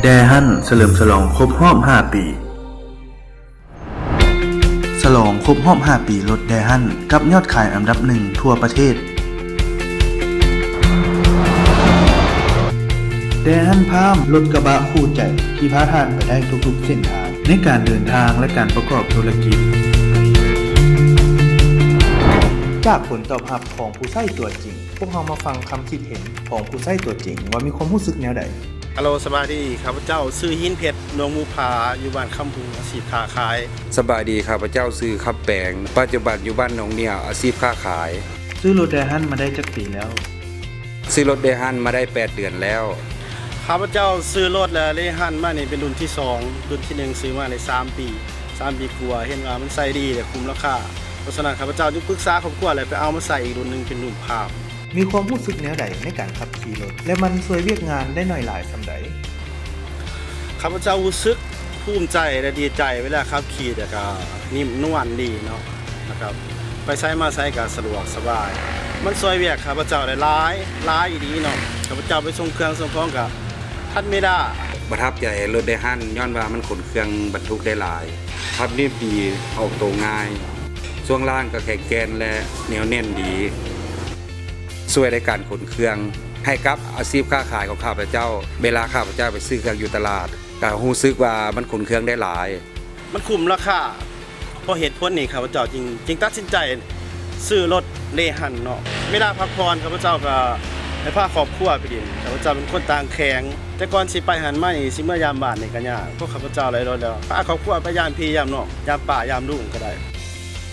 ແດຮັນສະເຫຼີມສະຫຼອງຄົບຮອບຫ້າປີ. ສະຫຼອງຄົບຮອບຫ້າປີລົດແດຮັນ ກັບຍອດຂາຍອັນດັບໜຶ່ງທົ່ວປະເທດ. ແດຮັນພາມ ລົດກະບະຄູ່ໃຈ ທີ່ພາທ່ານໄປໄດ້ທຸກໆເສັ້ນທາງ ໃນການເດີນທາງ ແລະ ການປະກອບທຸລະກິດ. ຈາກຜົນຕອບຮັບຂອງຜູ້ໃຊ້ຕົວຈິງ, ພວກເຮົາມາຟັງຄຳຄິດເຫັນຂອງຜູ້ໃຊ້ຕົວຈິງວ່າມີຄວາມຮູ້ສຶກແນວໃດ. ຮັລໂຫຼ ສະບາຍດີ, ຂ້າພະເຈົ້າຊື່ ຫີນເພັດ ດວງບຸບຜາ ຢູ່ບ້ານຄຳຮຸ່ງ ອາຊີບຄ້າຂາຍ. ສະບາຍດີ, ຂ້າພະເຈົ້າຊື່ ຄຳແປງ ປັດຈຸບັນຢູ່ບ້ານໜອງນຽວ ອາຊີບຄ້າຂາຍ. ຊື້ລົດແດຮັນມາໄດ້ຈັກປີແລ້ວ? ຊື້ລົດແດຮັນມາໄດ້ແປດເດືອນແລ້ວ. ຂ້າພະເຈົ້າຊື້ລົດແລະເດຮັນມານີ້ເປັນລຸ້ນທີສອງ, ລຸ້ນທີໜຶ່ງຊື້ມາໄດ້ສາມປີ, ສາມປີກວ່າ, ເຫັນວ່າມັນໃຊ້ດີ ແລະ ຄຸ້ມລາຄາ. ເພາະສະນັ້ນ ຂ້າພະເຈົ້າຈຶ່ງປຶກສາຄອບຄົວ ແລະ ໄປເອົາມາໃຊ້ອີກລຸ້ນໜຶ່ງເປັນລຸ້ນພາມ. ມີຄວາມຮູ້ສຶກແນວໃດໃນການຂັບຂີ່ລົດ ແລະ ມັນຊ່ວຍວຽກງານໄດ້ໜ້ອຍຫຼາຍສ່ຳໃດ? ຂ້າພະເຈົ້າຮູ້ສຶກພູມໃຈ ແລະ ດີໃຈເວລາຂັບຂີ່, ແລ້ວກະນິ້ມນວນດີເນາະ, ແລ້ວກະໄປໃສມາໃສກະສະດວກສະບາຍ. ມັນຊ່ວຍວຽກຂ້າພະເຈົ້າໄດ້ຫຼາຍ, ຫຼາຍອີ່ຫຼີເນາະ. ຂ້າພະເຈົ້າໄປສົ່ງເຄື່ອງສົ່ງຂອງກະທັນເວລາ. ປະທັບໃຈລົດເດຮັນ ຍ້ອນວ່າມັນຂົນເຄື່ອງບັນທຸກໄດ້ຫຼາຍ, ຂັບໜີບດີ, ອອກໂຕງ່າຍ, ຊ່ວງລ່າງກໍແຂງແກ່ນ ແລະ ໜຽວແໜ້ນດີ, ຊ່ວຍໃນການຂົນເຄື່ອງໃຫ້ກັບອາຊີບຄ້າຂາຍຂອງຂ້າພະເຈົ້າ ເວລາຂ້າພະເຈົ້າໄປຊື້ເຄື່ອງຢູ່ຕະຫຼາດ, ກໍຮູ້ສຶກວ່າມັນຂົນເຄື່ອງໄດ້ຫຼາຍ. ມັນຄຸ້ມລາຄາ. ເພາະເຫດຜົນນີ້ ຂ້າພະເຈົ້າຈຶ່ງ, ຈຶ່ງຕັດສິນໃຈຊື້ລົດເດຮັນເນາະ. ເວລາພັກຜ່ອນ ຂ້າພະເຈົ້າກໍໄດ້ພາຄອບຄົວໄປຫຼິ້ນ. ຂ້າພະເຈົ້າເປັນຄົນຕ່າງແຂວງ, ແຕ່ກ່ອນຊິໄປຫັ້ນມານີ້ ຊິເມືອຍາມບ້ານນີ້ກໍຍາກ. ເພາະຂ້າພະເຈົ້າໄດ້ລົດແລ້ວ, ພາຄອບຄົວໄປຢາມພີ່ຢາມນ້ອງ, ຢາມປ້າຢາມລຸງກໍໄດ້.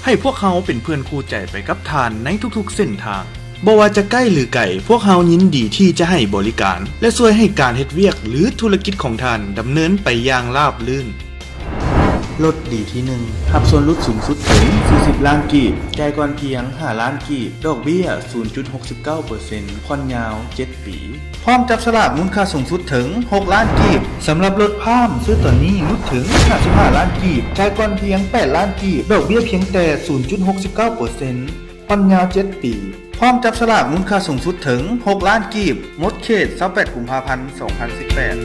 ໃຫ້ພວກເຮົາເປັນເພື່ອນຄູ່ໃຈໄປກັບທ່ານໃນທຸກໆເສັ້ນທາງ. ບໍ່ວ່າຈະໃກ້ ຫຼື ໄກ, ພວກເຮົາຍິນດີທີ່ຈະໃຫ້ບໍລິການ ແລະ ຊ່ວຍໃຫ້ການເຮັດວຽກ ຫຼື ທຸລະກິດຂອງທ່ານດຳເນີນໄປຢ່າງລາບລື່ນ. ລົດ ດີ ທີ ໜຶ່ງ ຮັບສ່ວນຫຼຸດສູງສຸດເຖິງສີ່ສິບລ້ານກີບ, ຈ່າຍກ່ອນພຽງຫ້າລ້ານກີບ, ດອກເບ້ຍສູນຈຸດຫົກສິບເກົ້າເປີເຊັນ, ຜ່ອນຍາວເຈັດປີ. ພ້ອມຈັບສະຫຼາກມູນຄ່າສູງສຸດເຖິງຫົກລ້ານກີບ. ສຳລັບລົດພາມ, ຊື້ຕອນນີ້ຫຼຸດເຖິງຫ້າສິບຫ້າລ້ານກີບ, ຈ່າຍກ່ອນພຽງແປດລ້ານກີບ, ດອກເບ້ຍພຽງແຕ່ສູນຈຸດຫົກສິບເກົ້າເປີເຊັນ, ຜ່ອນຍາວເຈັດປີ. ພ້ອມຈັບສະຫຼາກມູນຄ່າສູງສຸດເຖິງຫົກລ້ານກີບ, ໝົດເຂດຊາວແປດກຸມພາພັນ ສອງພັນສິບແປດ.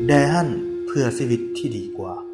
ແດຮັນ ເພື່ອຊີວິດທີ່ດີກວ່າ.